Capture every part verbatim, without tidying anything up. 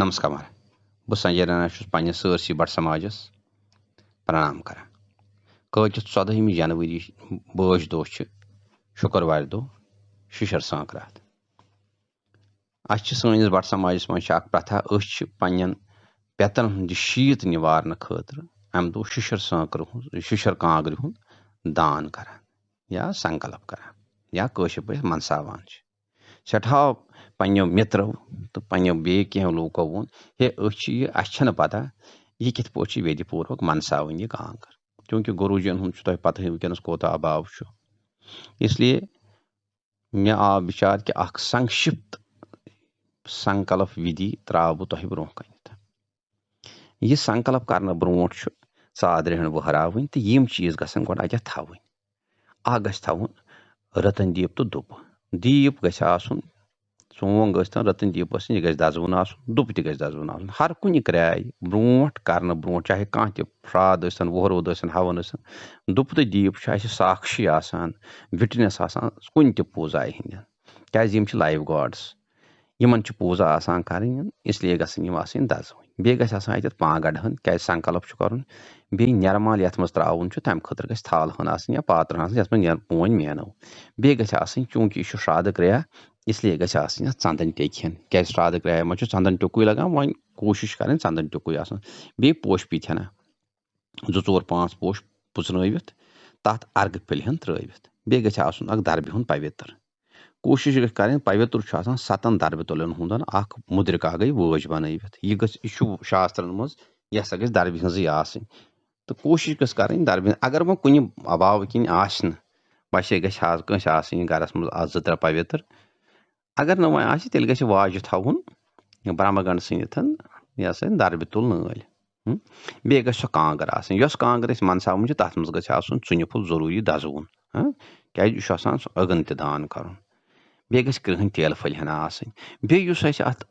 نمسکار۔ بہٕ سنجے رانا چھُس پننِس سٲرسٕے بٹ سماجس پرنام کران۔ کٲلکیتھ ژۄدٲہمہِ جنؤری بٲج دۄہ چھُ، شُکروارِ دۄہ، شِشر سانکراتھ۔ اَسہِ چھِ سٲنِس بٹ سماجس منٛز چھِ اکھ پرتھا، أسۍ چھِ پننٮ۪ن پٮ۪ترن ہُنٛد یہِ شیٖت نِوارنہٕ خٲطرٕ امہِ دۄہ شِشر سانکرٕ ہُنٛد، شِشر کانٛگرِ ہُنٛد دان کران یا سنکلپ کران یا کٲشِر پٲٹھۍ منساوان چھِ۔ سٮ۪ٹھاہ پننیو مِترو تہٕ پننیو بیٚیہِ کینٛہہ لوٗکو ووٚن، ہے، أسۍ چھِ یہِ، اَسہِ چھَنہٕ پتہ یہِ کِتھ پٲٹھۍ چھِ ویدِ پوٗروک منساوٕنۍ یہِ کانٛگٕر، کیونکہ گروٗجِین ہُنٛد چھُ تۄہہِ پتہٕے وٕنکیٚنَس کوٗتاہ اباو چھُ۔ اس لیے مےٚ آو وِچار کہِ اکھ سنکشپت سنکلپ وِدھی ترٛاوٕ بہٕ تۄہہِ برونٛہہ کنٮ۪تھ۔ یہِ سنکلپ کرنہٕ برونٛٹھ چھُ ژادرِ ہٕنٛڈ وٕہراوٕنۍ تہٕ یِم چیٖز گژھن گۄڈٕ اَتٮ۪تھ تھاوٕنۍ۔ اکھ گژھِ تھاوُن رٔتٕنۍ دیٖپ تہٕ دُپہٕ۔ دیٖپ گژھِ آسُن، ژونٛگ ٲسۍ تن، رٔتٕنۍ دیٖپ ٲسۍ تن، یہِ گژھِ دزوُن آسُن، دُپہٕ تہِ گژھِ دزوُن آسُن۔ ہر کُنہِ کرٛایہِ برونٛٹھ کرنہٕ برونٛٹھ، چاہے کانٛہہ تہِ شرٛاد ٲسۍ تن، وُہرود ٲسۍ تن، ہون ٲسۍ تن، دُپہٕ تہٕ دیٖپ چھُ اَسہِ ساکشی آسان، witness آسان کُنہِ تہِ پوٗزایہِ ہٕنٛدٮ۪ن، کیٛازِ یِم چھِ live gods۔ یِمن چھِ پوٗزا آسان کرٕنۍ، اس لیے گژھن یِم آسٕنۍ دزوٕنۍ۔ بیٚیہِ گژھِ آسُن اَتٮ۪تھ پانٛگڑ ہن، کیٛازِ سنکلپ چھُ کرُن۔ بیٚیہِ نرمال یتھ منٛز ترٛاوُن چھُ، تمہِ خٲطرٕ گژھِ تھال ہن آسٕنۍ یا پاترٕ ہن آسٕنۍ، یتھ منٛز نیر-، پوٗنۍ مینو۔ بیٚیہِ گژھِ آسٕنۍ، چوٗنٛکہِ یہِ چھُ شرٛادٕ کرٛیہ، اس لیے گژھِ آسٕنۍ یتھ ژندن ٹیٚکہِ ہن، کیٛازِ شرٛادٕ کرٛیہ منٛز چھُ ژندن ٹیٚکُے لگان، وۄنۍ کوٗشِش کرٕنۍ ژندن ٹیٚکُے آسُن۔ بیٚیہِ پوشہٕ پیٖتۍ ہنا، زٕ ژور پانٛژھ پوش پُژرٲوِتھ، تتھ ارگہٕ پھلہِ ہن ترٲوِتھ۔ بیٚیہِ گژھِ آسُن اکھ دربہِ ہُنٛد پویتر۔ کوٗشِش گژھِ کرٕنۍ، پویتر چھُ آسان ستن دربہِ تُلن ہُنٛد اکھ مُدرِکا گٔے وٲج بنٲوِتھ۔ یہِ گژھِ، یہِ چھُ شاسترن منٛز، یہِ ہسا گژھِ دربہِ ہٕنٛزٕے آسٕنۍ۔ تہٕ کوٗشِش گژھِ کرٕنۍ دربہِ ہٕنٛز، اگر وۄنۍ کُنہِ اباوٕ کِنۍ آسہِ نہٕ، ویسے گژھِ ہا کٲنٛسہِ آسٕنۍ گرس منٛز اکھ زٕ ترٛےٚ پویتر۔ اگر نہٕ وۄنۍ آسہِ، تیٚلہِ گژھِ واجہِ تھاوُن برہمہ گنڈ سٕنٛدِتھ، یہِ ہسا یہِ دربہِ تُل نٲلۍ۔ ہم؟ بیٚیہِ گژھِ سۄ کانٛگٕر آسٕنۍ۔ یۄس کانٛگٕر أسۍ منساوٕنۍ چھِ، تَتھ منٛز گژھِ آسُن ژُنہِ پھوٚل ضروٗری دَزوُن۔ ہاں؟ کیٛازِ یہِ چھُ آسان سُہ أگن تہِ دان کَرُن۔ بیٚیہِ گژھِ کرٛہٕنۍ تیلہٕ پھٔلۍ ہنا آسٕنۍ۔ بیٚیہِ یُس اَسہِ اَتھ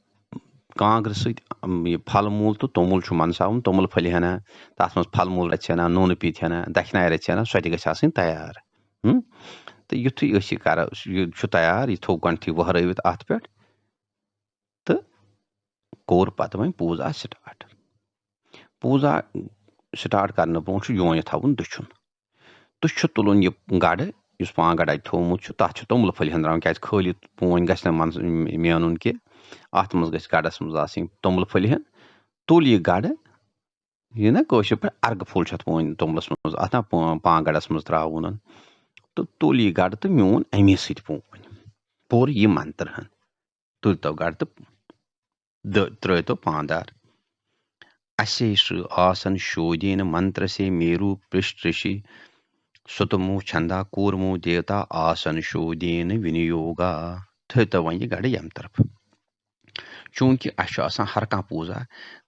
کانٛگرِ سۭتۍ، اَم، یہِ پھل موٗل تہٕ توٚمُل چھُ منساوُن، توٚمُل پھٔلۍ ہنا، تَتھ منٛز پھل موٗل رَژھِ ہنا، نوٗنہٕ پیٖتۍ ہنا، دَچھنایہِ رَژھِ ہنا، سۄ تہِ گژھِ آسٕنۍ تیار۔ ہم؟ تہٕ یُتھُے أسۍ یہِ کَرو، یہِ چھُ تیار، یہِ تھوٚو گۄڈٕنٮ۪تھٕے وۄہرٲوِتھ اَتھ پٮ۪ٹھ۔ تہٕ کوٚر پَتہٕ وۄنۍ پوٗزا start۔ پوٗزا start کرنہٕ برونٛٹھ چھُ یونہِ تھاوُن دٔچھُن۔ تہٕ چھُ تُلُن یہِ گڑٕ، یُس پانٛگڑ اَتہِ تھوٚومُت چھُ، تَتھ چھُ توٚملہٕ پھٔلۍ ہن ترٛاوُن، کیٛازِ خٲلی پونۍ گژھِ نہٕ منٛز مینُن کینٛہہ۔ اَتھ منٛز گژھِ گڑَس منٛز آسٕنۍ توٚملہٕ پھٔلۍ ہن۔ تُل یہِ گڑٕ، یہِ نہ کٲشِر پٲٹھۍ ارگہٕ پھوٚل چھُ اَتھ پونۍ توٚملَس منٛز، اَتھ نہ پا-، پانٛگڑَس منٛز ترٛاوُن۔ تہٕ تُل یہِ گڑٕ تہٕ میون اَمی سۭتۍ پونۍ۔ پوٚر یہِ منتر ہن۔ تُلۍ تو گڑٕ تہٕ دٔ-، ترٛٲوۍ تو پاندار۔ اَسے سُہ آسن شودین منترسے میروٗ پرشٹرشی سُتمو چھندا کوٗرمو دیوتا آسن شودین ونیوگا۔ تھٲوۍ تو وۄنۍ یہِ گڑٕ ییٚمہِ طرفہٕ۔ چوٗنٛکہِ اَسہِ چھُ آسان ہر کانٛہہ پوٗزا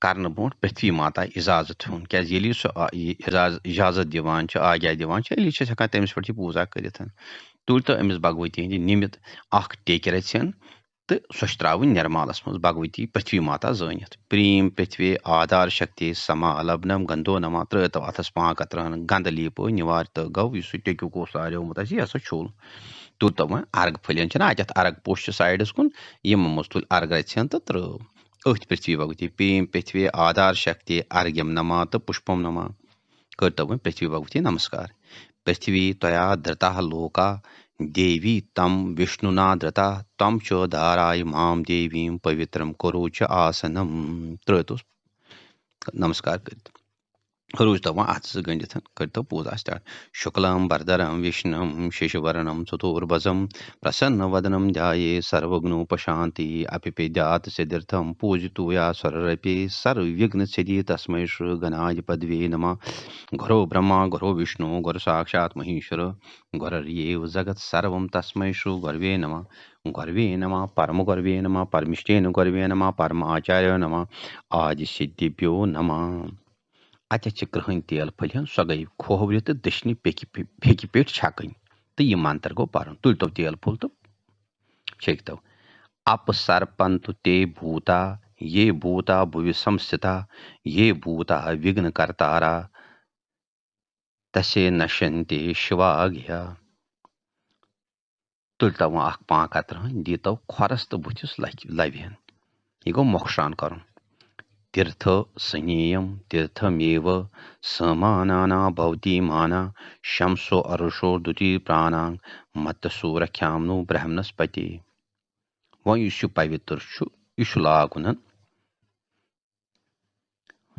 کرنہٕ برونٛٹھ پرتھوی ماتا اجازت ہیوٚن، کیٛازِ ییٚلہِ سُہ آ-، یہِ اجاز-، اجازت دِوان چھِ، آگیا دِوان چھِ، ییٚلہِ چھِ أسۍ ہٮ۪کان تٔمِس پٮ۪ٹھ یہِ پوٗزا کٔرِتھ۔ تُلۍ تو أمِس بھگؤتی ہِنٛدِ نِمِت اکھ ٹیٚکۍ رَژھِ ہن، تہٕ سۄ چھِ ترٛاوٕنۍ نِرمالَس منٛز، بھگؤتی پرتھوی ماتا زٲنِتھ۔ پرٛیم پرتھوی آدھار شکتی سما لبنم گندھو نما، ترٛٲوۍ تو اَتھَس پانٛژھ قطرٕ ہن گنٛدٕ لیٖپہٕ نِوار تہٕ گوٚو یُس سُہ ٹیٚکیُک اوس ساریو آمُت اَسہِ، یہِ ہسا چھوٚل۔ تُل تو وۄنۍ ارگ پھٔلٮ۪ن چھِنہ اَتٮ۪تھ ارگ پوش چھِ سایڈَس کُن، یِمو منٛز تُلۍ ارگ رَژھِ ہن تہٕ ترٛٲو۔ أتھۍ پرتھوی بھگؤتی پرٛیم پرتھوی آدھار شکتی ارگیم نما تہٕ پُشپم نما۔ کٔرۍ تو وۄنۍ پرتھوی بھگؤتی نمسکار۔ پرتھوی تیا دھرتا لوکا دیوی تم وشنونا دھرتا تم چ دھارایہ مام دیویم پوترم کورو چ آسنم۔ ترٛٲوۍ توس نمسکار کٔرِتھ۔ روٗزۍ تو وۄنۍ اَتھ زٕ گٔنٛڈِتھ، کٔرۍ تو پوٗزا start۔ شُکلم بردرم وشنم ششی ورنم چتوربھجم پرسن ودنم دھیایے سروگنوپشانتی اپیپیدھیات سدھیرتھم پوجیتو یا سررپے سروگن سدھی تسمے شری گنادھپتوے نمہ۔ گرو برہما گرو وشنو گرو ساکشات مہیشور گرریو جگت سروم تسمے شری گروے نمہ۔ گروے نمہ پرم گروے نمہ پرمشٹین گروے نمہ پرم آچاریو نمہ آدِ سدھیبھیو نمہ۔ اَتٮ۪تھ چھِ کرٛہٕنۍ تیل پھٔلۍ ہن، سۄ گٔے کھوورِ تہٕ دٔچھنہِ پھیٚکہِ پھِ-، پھیٚکہِ پیٚٹھۍ چھَکٕنۍ تہٕ یہِ منتر گوٚو پَرُن۔ تُلۍ تو تیل پھوٚل تہٕ چھٔکۍ تو۔ اپ سرپنتو تے بھوتا، یہ بھوتا بھوی سمستھتا، یہ بھوتا وگن کرتارا، تسے نشنتے شیواگیا۔ تُلۍ تو وۄنۍ اکھ پانٛکھ قطرٕ ہن، دی تو کھۄرس تہٕ بُتھِس لکہِ، لبہِ ہن۔ یہِ گوٚو مۄخصران کرُن۔ تیرتھ سنییم تیرتھمیو سمانانا بھوتی مانا شمسو ارشو دُتی پرانانگ متسو رکھیام نو برہمنس پتی۔ وۄنۍ یُس یہِ پویتر چھُ، یہِ چھُ لاگُن،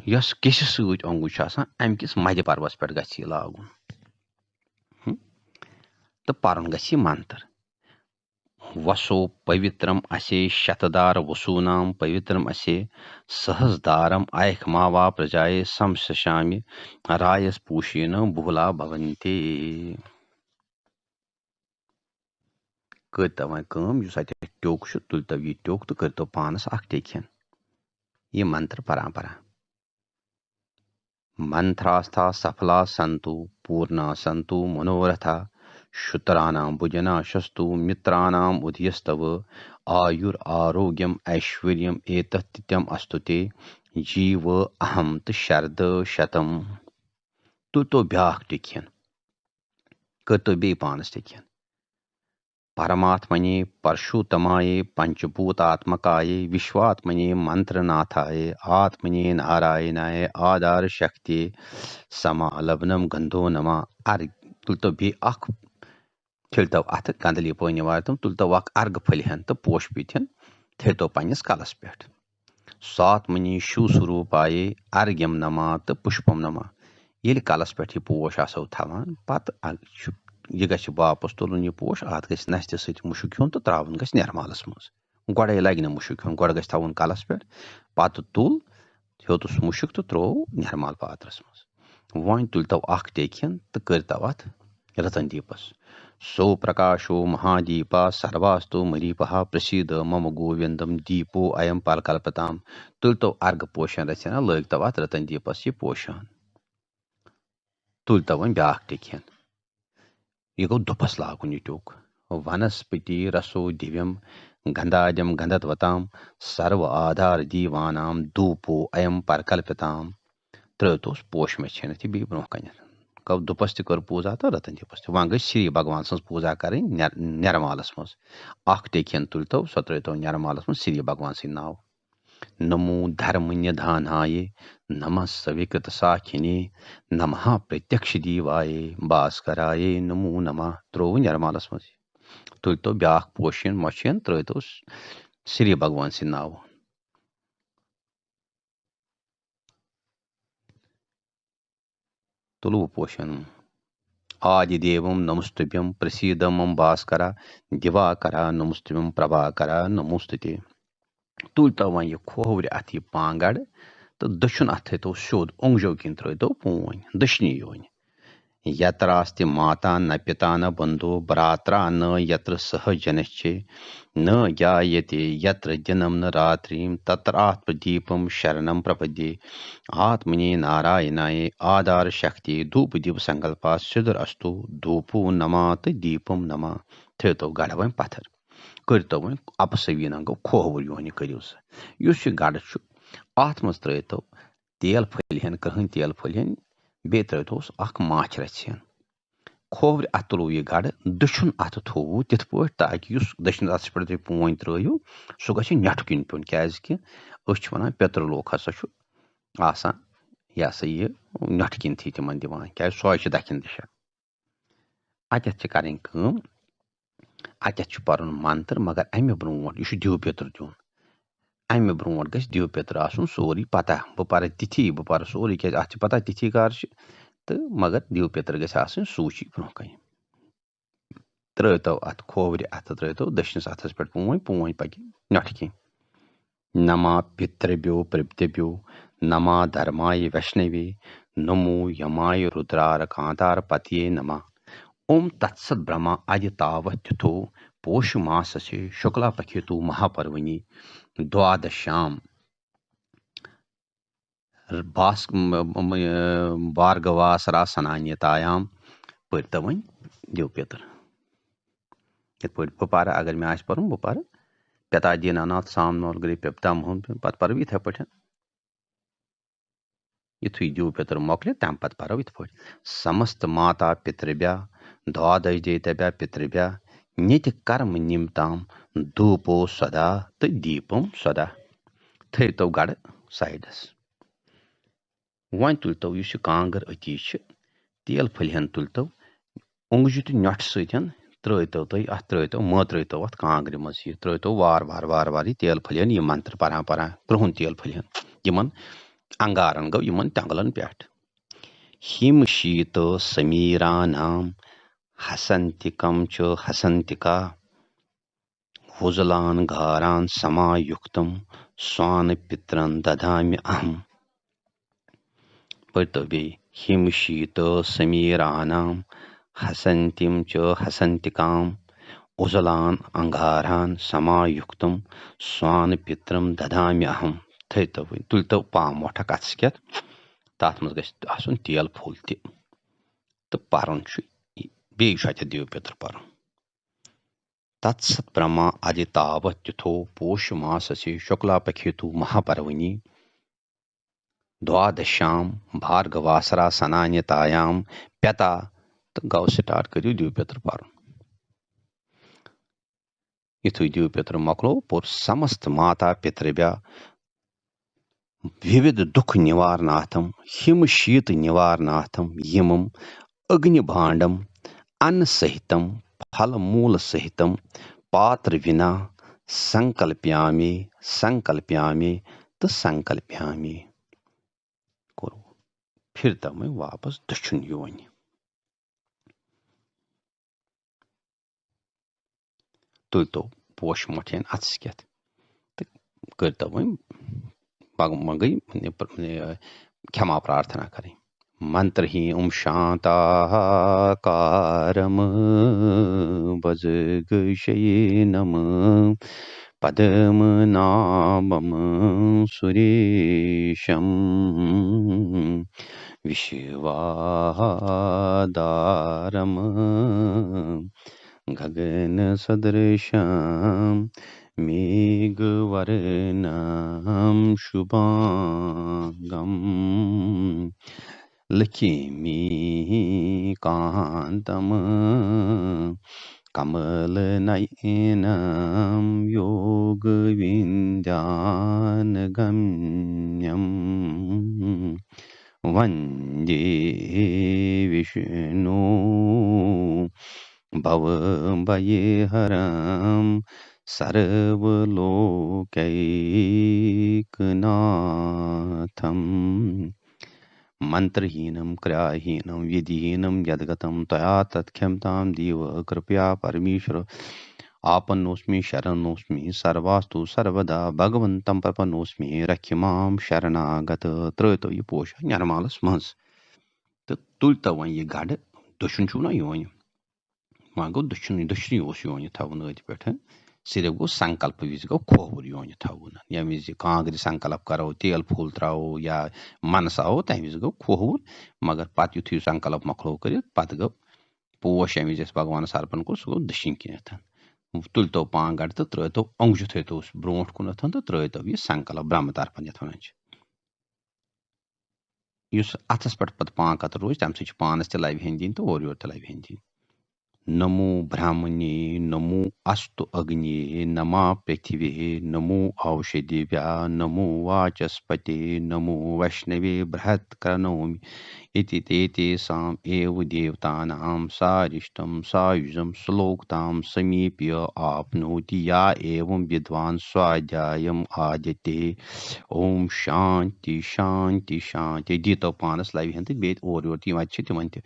یۄس کیسہِ سۭتۍ اونگُج چھِ آسان، اَمہِ کِس مَدِ پَروَس پٮ۪ٹھ گژھِ یہِ لاگُن۔ ہم؟ تہٕ پَرُن گژھِ یہِ منتر۔ وسو پویترم اسے شتدار وسونام پویترم اسے سہس دارم ایکھ ماوا پرجایے سم سشامی رایس پوشین بہلا بھونتی۔ کٔرتو وۄنۍ کٲم، یُس اَتہِ ٹیوٚک چھُ، تُلتو یہِ ٹیوٚک تہٕ کٔرتو پانَس اکھ ٹیٚکہِ ہن۔ یہِ منتر پران پران۔ منتھراستھا سفلا سنتو پورنا سنتو منورتھا شترانام بھجنا شستو مترانام ادیستو آیور آروگیم ایشوریم ایتتھتم استو تے جیو اہم تہٕ شرد شتم۔ تُلتو بیٛاکھ ٹیٚکہِ ہن۔ کٔرتو بیٚیہِ پانَس ٹیٚکہِ ہن۔ پرماتمنے پرشوتمایے پنچبھوتاتمکایے وشواتمنے منترناتھایے آتمنے نارایانایے آدھار شکتی سما لبنم گندھو نما۔ ار تُلتو بیٚیہِ اکھ، تھٔلتو اتھٕ گندلی پٲنۍ وارتم، تُلتو اکھ ارگہٕ پھٔلۍ ہن تہٕ پوش پیٖتۍ ہن تھٲوتو پننِس کلس پٮ۪ٹھ۔ ساتمنی شو سوروپایے ارگیم نما تہٕ پُشپم نما۔ ییٚلہِ کلس پٮ۪ٹھ یہِ پوش آسو تھاوان، پتہٕ اَ-، چھُ، یہِ گژھِ واپس تُلُن یہِ پوش، اتھ گژھِ نستہِ سۭتۍ مُشُک کھیوٚن تہٕ تراوُن گژھِ نرمالس منٛز۔ گۄڈے لگہِ نہٕ مُشُک کھیوٚن، گۄڈٕ گژھِ تھاوُن کلس پٮ۪ٹھ، پتہٕ تُل، ہیوٚتُس مُشُک تہٕ تروو نرمال پاترس منٛز۔ وۄنۍ تُلۍ تو اکھ ٹیٚکہِ ہن تہٕ کٔرۍ تو اتھ رتن دیٖپس۔ سو پرکاشو مہادیپا سرواستو مریپہا پرسیدھ مم گووندم دیپو ایم پرکلپتام۔ تُلۍ تو ارگہٕ پوشن رژھِ ہنا، لٲگۍ تو اتھ رتن دیٖپس یہِ پوشان۔ تُلۍ تو وۄنۍ بیٛاکھ ٹیٚکہِ ہن۔ یہِ گوٚو دُپس لاگُن یہِ ٹیوٚک۔ ونسپتی رسو دیویم گندادیم گندھوتام سرو آدھار دیوانام دوپو ایم پرکلپتام۔ ترٛٲوتوس پوش مےٚ چھٔنِتھ یہِ بیٚیہِ برٛونٛہہ کنٮ۪تھ۔ گوٚو دُپس تہِ کٔر پوٗزا تہٕ رتن دیٖپس تہِ۔ وۄنۍ گٔے سری بھگوان سٕنٛز پوٗزا کرٕنۍ نیر-، نرمالس منٛز۔ اکھ ٹیٚکہِ ہن تُلۍ تو، سۄ ترٛٲوتو نرمالس منٛز سری بھگوان سٕنٛدۍ ناو۔ نمو دھرم ندھانایے، نمہ سویکرت ساکھنے، نمہ پرتیکش دیوایے، بھاسکرایے نمو نمہ۔ ترٛووُن نرمالس منٛز۔ تُلۍ تو بیٛاکھ پوشن مۄچھن، ترٛٲوتو سری بھگوان سٕنٛدۍ ناو۔ تُلوُ پوشن۔ آدِ دیوم نمستُبھیم پرسیدھ مم بھاسکرا دیواکرا نمستُبھیم پربھاکرا نموستُتے۔ تُلۍ تو وۄنۍ یہِ کھوورِ اَتھٕ یہِ پانگڑ تہٕ دٔچھُن اَتھٕ تھٲوتو سیوٚد، اوٚنٛگجو کِنۍ ترٛٲوتو پوٗنۍ دٔچھنی یونہِ۔ یتراستی ماتا نہ پتا نہ بندھو براترا نہ یتر سہ جنشے نہ جایتے یتر دنم نہ راتریم تتراتم دیپم شرنم پرپدے۔ آتمنے نارائنائے آدھار شکتی دھوپ دیپ سنکلپا سدھر استو دھوپو نما تہٕ دیپم نما۔ تھٲوتو گڑھ وۄنۍ پتھر۔ کٔرۍ تو وۄنۍ اپسوی ننگو کھووُر یونہِ کٔرِو سا۔ یُس یہِ گڑھ چھُ، اتھ منٛز ترٛٲوۍ تو تیل پھٔلۍ ہن، کرٛہٕنۍ تیل پھٔلۍ ہن، بیٚیہِ ترٛٲوۍ توس اکھ ماچھ رژھِ ہن۔ کھوورِ اتھٕ تُلوو یہِ گڑھ، دٔچھُن اتھٕ تھووُ تِتھ پٲٹھۍ تاکہِ یُس دٔچھنِس اتھس پٮ۪ٹھ تُہۍ پوٗنۍ ترٛٲوِو، سُہ گژھِ نیٹھٕ کِنۍ پیوٚن، کیازِ کہِ أسۍ چھِ ونان پِترٕ لوک ہسا چھُ آسان یہِ ہسا یہِ نیٹھٕ کِنۍ تھی تِمن دِوان، کیازِ سۄے چھِ دٔچھِنۍ دِشا۔ اتٮ۪تھ چھِ کرٕنۍ کٲم، اتٮ۪تھ چھُ پرُن منتر، مگر امہِ برونٛٹھ، یہِ چھُ دیو پیتر دیُن۔ امہِ برونٛٹھ گژھِ دیو پیتر آسُن سورُے پتہ۔ بہٕ پرٕ تِتھی، بہٕ پرٕ سورُے، کیازِ اتھ چھِ پتہ تِتھی کر چھِ۔ تہٕ مگر دیو پیتر گژھِ آسٕنۍ سوٗچی برونٛہہ کنہِ۔ ترٛٲوتو اتھ کھوورِ اتھٕ، ترٛٲوتو دٔچھنِس اتھس پٮ۪ٹھ پوٗنۍ، پوٗنۍ پکہِ نیٹھٕ کِنۍ۔ نما پتربھیو پرپتبھیو، نما دھرمایہ ویشنوے، نمو یمایہ رودراکانتار پتیے نما۔ اوم تتست برہما ادی تاوت تتھو پوش ماسسے شکلا پکھیتو مہاپرونی دوادشام باس-، م-، م-، م-، بھارگواس راسنانیتایام۔ پٔرۍ تو وۄنۍ دیو پیتر۔ یِتھ پٲٹھۍ بہٕ پرٕ، اگر مےٚ آسہِ پرُن، بہٕ پرٕ۔ پتا دیٖناناتھ سامنولگرے پیپتا مہم، پتہٕ پرٕ بہٕ یِتھے پٲٹھۍ۔ یِتھُے دیو پیتر مۄکلہِ، تمہِ پتہٕ پرو یِتھ پٲٹھۍ۔ سمست ماتا پتربھیا، دوادش دیتبھیا پتربھیا، نتہِ کرم نمتام، دھوپو سدا تہٕ دیپم سدا۔ تھٲوتو گڑھ سایڈَس۔ وۄنۍ تُلۍ تو یُس یہِ کانٛگٕر أتی چھِ، تیل پھٔلۍ ہن تُلۍ تو، اوٚنٛگجہِ تہٕ نۄٹھٕ سۭتۍ ترٛٲوۍ تو تُہۍ اَتھ، ترٛٲوۍ تو، مٲترٲوۍ تو اَتھ کانٛگرِ منٛز یہِ، ترٛٲوۍ تو وار وار وار وار یہِ تیل پھٔلۍ ہن، یہِ منتر پران پران، کرٛہُن تیل پھٔلۍ ہن یِمن انگارن گوٚو، یِمن تٮ۪نٛگلن پٮ۪ٹھ۔ ہِم شیٖتہٕ سمیٖرانام ہسنتِکم چ ہسنتِکا، وُزلان گاران سما یُکتم سوان پِترن ددامی اہم۔ پٔرۍتو بیٚیہِ، ہِم شیٖتہٕ سمیٖرانام ہسنتِم چ ہسنتِکام، اُزلان انگاران سما یُکتم سوان پِترم ددامی اہم۔ تھٲیتو وۄنۍ، تُلۍتو پام مۄٹھ اکھ اَتھس کٮ۪تھ، تَتھ منٛز گژھِ آسُن تیل پھوٚل تہِ، تہٕ پَرُن چھُ یہِ۔ بیٚیہِ چھُ اَتٮ۪تھ دیو پِتر پَرُن۔ تتست برہما ادِ تاوت تِتھو پوش ماسسے شکلا پکھیتو مہاپرونی دوادشام بھارگواسرا سنانیتایام پتا۔ تہٕ گوٚو سٹارٹ، کٔرِو دیو پِتر پَرُن۔ یُتھُے دیو پِتر مۄکلو، پوٚر سمست ماتا پِتربھیا وِوِدھ دُکھ نِوارناتھم، ہِم شیٖت نِوارناتھم، یِمم اگنی بھانڈم، ان سہتم، پھل موٗل سہتم، پاتر وِنا، سنکلپیامی، سنکلپیامی، تہٕ سنکلپیامی۔ کوٚر پھِر تَمے واپس دٔچھُن یونہِ۔ تُلۍ تو پوش مۄٹھٮ۪ن اَتھس کٮ۪تھ تہٕ کٔرۍ تو وۄنۍ مگ-، مگٕے کھٮ۪ما پرارتھنا کَرٕنۍ۔ منتر ہی اوم شانتا کارم بزگ شینم پدم نابم سریشم وشوادارم گگن سدرشم میگھ ورنم شبھانگم لکھمی کانتم کمل نینم یوگ وندھیان گمیم وندے وشنو بھو بھے ہرم سرو لوکیک ناتھم۔ منتر ہینم کریا ہینم ودھی ہینم یدگتم تیا تت کھیمتام دیو کرپیا پرمیشور آپنوسمی شرنوسمی سرواستو سرودا بھگونتم پرپنوسمی رکھ مام شرناگت۔ ترٲوتو یہِ پوشا نرمالس منٛز تہٕ تُلۍ تو وۄنۍ یہِ گڑھ۔ دٔچھُن چھُو نا یونہِ، وۄنۍ گوٚو دٔچھُن، دٔچھُنٕے اوس یونہِ تھاوُن أتھۍ پٮ۪ٹھ۔ صرف گوٚو سنکلپ وِزِ گوٚو کھووُر یونہِ تھاوُن۔ ییٚمہِ وِزِ کانٛگرِ سنکلپ کرو، تیل پھوٚل ترٛاوو یا منساوو، تَمہِ وِزِ گوٚو کھووُر۔ مگر پتہٕ یُتھُے سنکلپ مۄکلو کٔرِتھ، پتہٕ گوٚو پوش ییٚمہِ وِزِ اَسہِ بھگوانس ارپن کوٚر، سُہ گوٚو دٔچھِنۍ کِنٮ۪تھ۔ تُلۍ تو پانٛگڑ تہٕ ترٛٲوۍ تو اوٚنٛگجہِ، تھٲوۍ توس برونٛٹھ کُنتھ تہٕ ترٛٲوۍ تو یہِ سنکلپ برٛہمہٕ طرفن یَتھ وَنان چھِ۔ یُس اَتھس پٮ۪ٹھ پتہٕ پانٛگ کتٕر روزِ، تَمہِ سۭتۍ چھِ پانس تہِ لبہِ ہٕنٛدۍ دِنۍ تہٕ اورٕ یورٕ تہِ لبہِ ہٕنٛدۍ دِنۍ۔ نمو برہمنے، نمو استو اگنیے، نما پرتھوے، نمو اوشدھیبھیا، نمو واچسپتے، نمو وشنوے برہت کرنومی۔ اِتی تے تیسام ایو دیوتانام سارشٹم سایوجم سلوکتام سمیپیہ آپنوتی یا ایوم ودوان سوادھیایم آدتے۔ اوم شانتی شانتی شانتی۔ دیٖتو پانس لبہِ ہن تہٕ بیٚیہِ اورٕ یورٕ تہِ یِم اَتہِ چھِ تِمن تہِ۔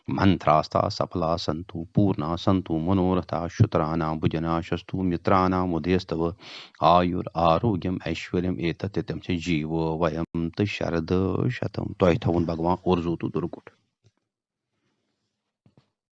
منتراستا سفلا سنتو پورنا سنتو منورتھا شترانا بھجنا شستو مترانا مدیستو آیُر آروگیم ایشوریم ایتت تتم چ جیوو ویم تہٕ شرد شتم۔ تۄہہِ تھاوُن بھگوان اورزو تہٕ دُرکُٹھ۔